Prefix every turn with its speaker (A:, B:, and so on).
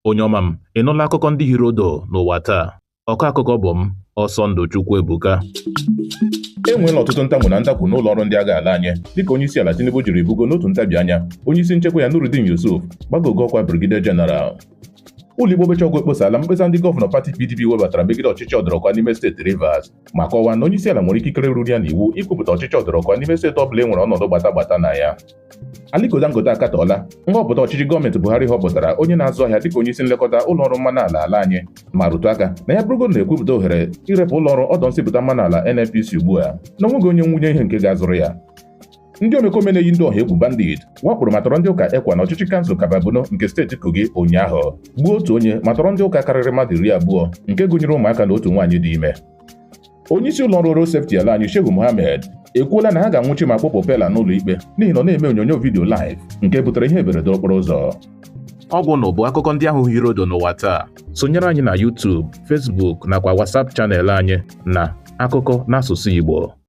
A: Onye ọma m, ị nụla akụkọ ndị hiri odo n'ụwa taa? Ọkọ akụkọ bụ m, Ọsọndụ Chukwuebuka. E nweela ọtụtụ ntamu na ntakwu n'ụlọ ọrụ ndị agha ala anyị, dịka onye isi ala Tinubu jiri bugo n'otu ntabi anya onye isi nchekwa ya, Nurudeen Yusuf, gbagogo ọkwa Brigadier General. Ụlọikpe Obecha ekposala mkpesa ndị gọvanọ pati PDP webatara megide ọchịchị ọdọrọkwa n'ime steeti Rivers, ma kọwaa na onye isi ala nwere ikikere ruru ya n'iwu ikwupụta ọchịchị ọdọrọkwa n'ime steeti ọ bụla e nwere ọnọdụ gbata gbata na ya. Aliko Dangote akatọọla nhọpụta ọchịchị gọọmenti Buhari họpụtara onye na-azụ ahịa dịka onye isi nlekọta ụlọọrụ mmanụ ala ala anyị, ma rụtụ aka na ya bụrụgo na-ekwupụta ohere irepụ ụlọọrụ ọdọ nsipụta mmanụ ala NNPC ugbu a, na onweghị onye nwunye ihe nke ga-azụrụ ya. Ndị omekome na-eyi ndị ọha egwu, bandit, wakporo ma tọrọ ndị ụka Ekwa na ọchịchị kansụl Kababuno nke steeti Kogi ụnyaahụ, gbuo otu onye ma tọrọ ndị ụka karịrị mmadụ 20, nke gụnyere ụmụaka na otu nwaanyị dị ime. Onye isi ụlọ ọrụ Road Safety ala anyị, Shehu Mohammed, ekwuola na ha ga-anwụchi ma kpụpụ Pela n'ụlọ ikpe n'ihi na ọ na-eme onyonyo vidiyo live nke butere ihe mberede okporo ụzọ. Ọgwụ na bụ akụkọ ndị ahụ hiri odo n'ụwa taa. Sonyere anyị na YouTube, Facebook nakwa WhatsApp channel anyị na Akụkọ n'asụsụ Igbo.